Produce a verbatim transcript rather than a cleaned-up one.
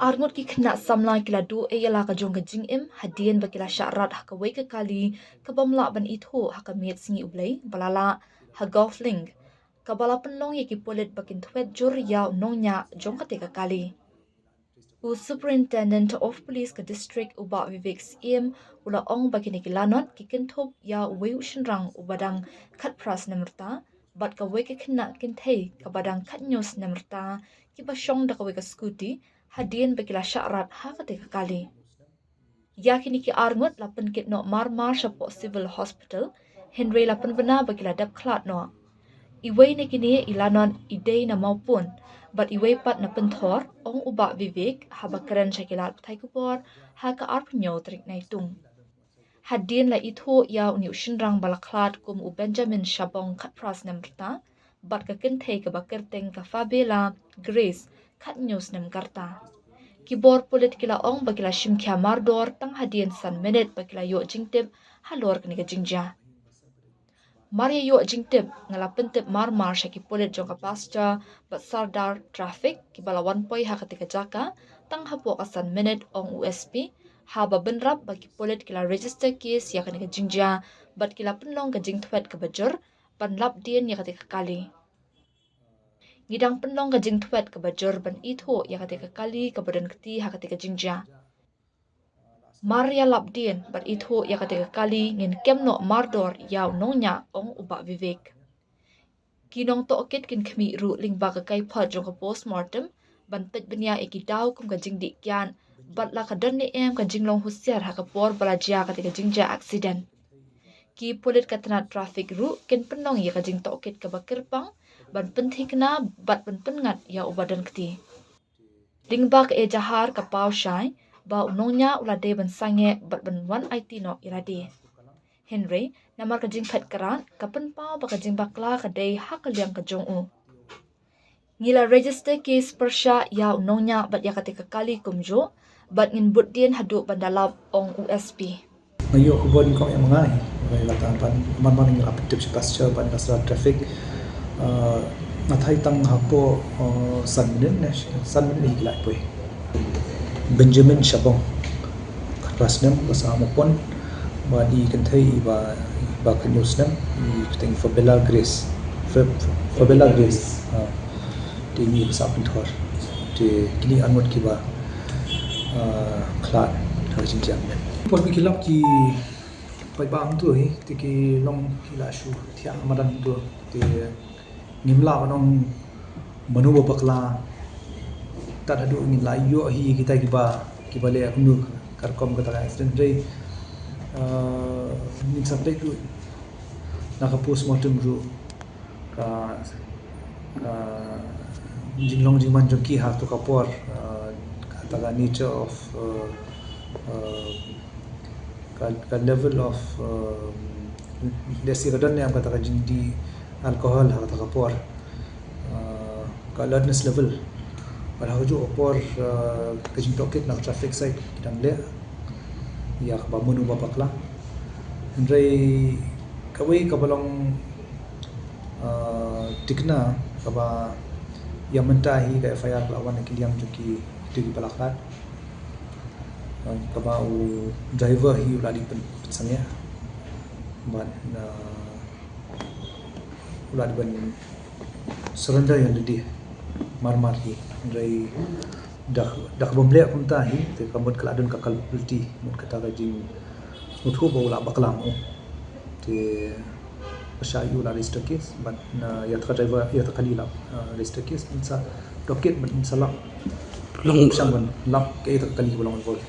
Arngut ki khynnah samla ki la duh ïa la ka jong ka jingim hadien ba ki la shah rat ha kawei ka kali ka bym lah ban ithuh ha ka miet sngi U Blei ba la lah ha Golf Link, kaba la pynlong ïa ki pulit ba kin thwet jur ïa u nongñiah jong kata ka kali. U Superintendent of Police ka district, u Bah Vivek Syiem, u la ong ba kine ki lanot ki kynthup ïa uwei u shynrang uba dang khatphra snem rta bad kawei ka khynnah kynthei kaba dang khathynñiew snem rta, kiba shong da kawei ka scooty hadien ba ki la shah rat ha kata ka kali. Ïa kine ki arngut la pynkit noh marmar shapoh Civil Hospital, hynrei la pynbna ba ki la dep khlad noh. Iwei na kine i lanot i dei na Mawpun bad iwei pat na Pynthor, ong u Bah Vivek haba kren sha ki lad pathai khubor ha ka arphew hynñiew tarik Naitung. Hadien la ithuh ïa une u shynrang ba la khlad kum u Benjamin Shabong, khatphra snem rta, bad ka kynthei kaba kyrteng ka Fabiola Grace, khathynñiew snem ka rta. Ki bor pulit ki la ong ba ki la shim khia mardor tang hadien san minit ba ki la ïoh jingtip halor kane ka jingjia. Mar ïa ïoh jingtip, nga la pyntip marmar sha ki pulit jong ka Pasture bad Sardar Traffic, kiba la wan poi ha kata ka jaka tang hapoh ka san minit, ong u S P, haba bynrap ba ki pulit ki la register case ïa kane ka jingjia bad ki la pynlong ka jingthwet kaba jur ban lap dien ïa kata ka kali. Ngi dang pynlong ka jingthwet kaba jur ban ithuh ïa kata ka kali kaba don kti ha kata ka jingjia. Mar ïa lap dien bad ithuh ïa kata ka kali, ngin kem noh mardor ïa u nongñiah, ong u Bah Vivek. Ki nongtohkit kin khmih ruh lyngba ka kaiphod jong ka postmortem ban peit bniah ïa ki daw kum ka jingdih kiad bad la ka don ne em ka jinglong husiar ha ka por ba la jia kata ka jingjia aksiden. Ki pulit ka tnat traffic ruh kin pynlong ïa ka jingtohkit kaba kyrpang ban pynthikna bad ban pynngat ïa uba don kti. Lyngba ka ejahar ka paw shai ba u nongñiah u la dei ban sangeh bad ban wan aiti noh ïa lade. Hynrei namar ka jingphet krat, ka pynpaw ba ka jingbakla ka dei ha ka liang ka jong u. Ngi la register case pyrshah ïa u nongñiah bad ïa kata ka kali kumjuh bad ngin bud dien haduh ban da lap, ong u S P. Nga ïoh khubor nyngkong ïa ma nga hi. Nga la tang ban man man ngi la pyntip sha Pasture bad ngi la sdang traffic. Ah, nga thait tang hapoh, ah, san minit ne, san minit hi ki la poi. Benjamin Shabong, khatphra snem, ba sah ha Mawpun, bad i kynthei iba, iba khathynñiew snem, i kyrteng Fabella Grace. Fa-, Fabella Grace. Ah, te i ba sah ha Pynthor. Te kine arngut kiba ah, khlad ha ka jingjia mynnin. Por ba ki lap ki paidbah hangto hi, te ki long ki la shu thiah madan hangto, te ngim lah ban ong mano ba bakla. Tad haduh ngin la ïoh hi kita kiba, kiba leh kumno ka rukom kata ka accident, hynrei, ah, ngin sa peit ruh na ka postmortem ruh ka, ka jinglong jingman jong ki ha kato ka por, ah, kata ka nature of, ah, ah, ka, ka level of, ah, lehse ka don ne em kata ka jingdih alcohol ha kata ka por, ah, ka alertness level. Bad ha kajuh ka por, ah, ka jingtohkit na ka traffic side ki dang leh ïa kaba mano ba bakla. Hynrei kawei kaba long, ah, tikna kaba ïa mynta hi ka F I R ka la wan na ki liang jong ki, kito kiba la khlad. Ah, kaba u driver hi u la dei pyn-, pynsangeh. Bad, ah, u la dei ban surrender ïa lade marmar hi. Hynrei da, da kaba ym leh kumta hi, te ka mut ka la don ka culpability, mut kata ka jing, mut u ba u la bakla mo. Te pyrshah ïa u la register case, bad na ïa ka driver, ïa ka kali la, ah, register case, ngin sa tohkit bad ngin sa lap. Long pyrshang ban lap ka ïa ka kali ba long involved.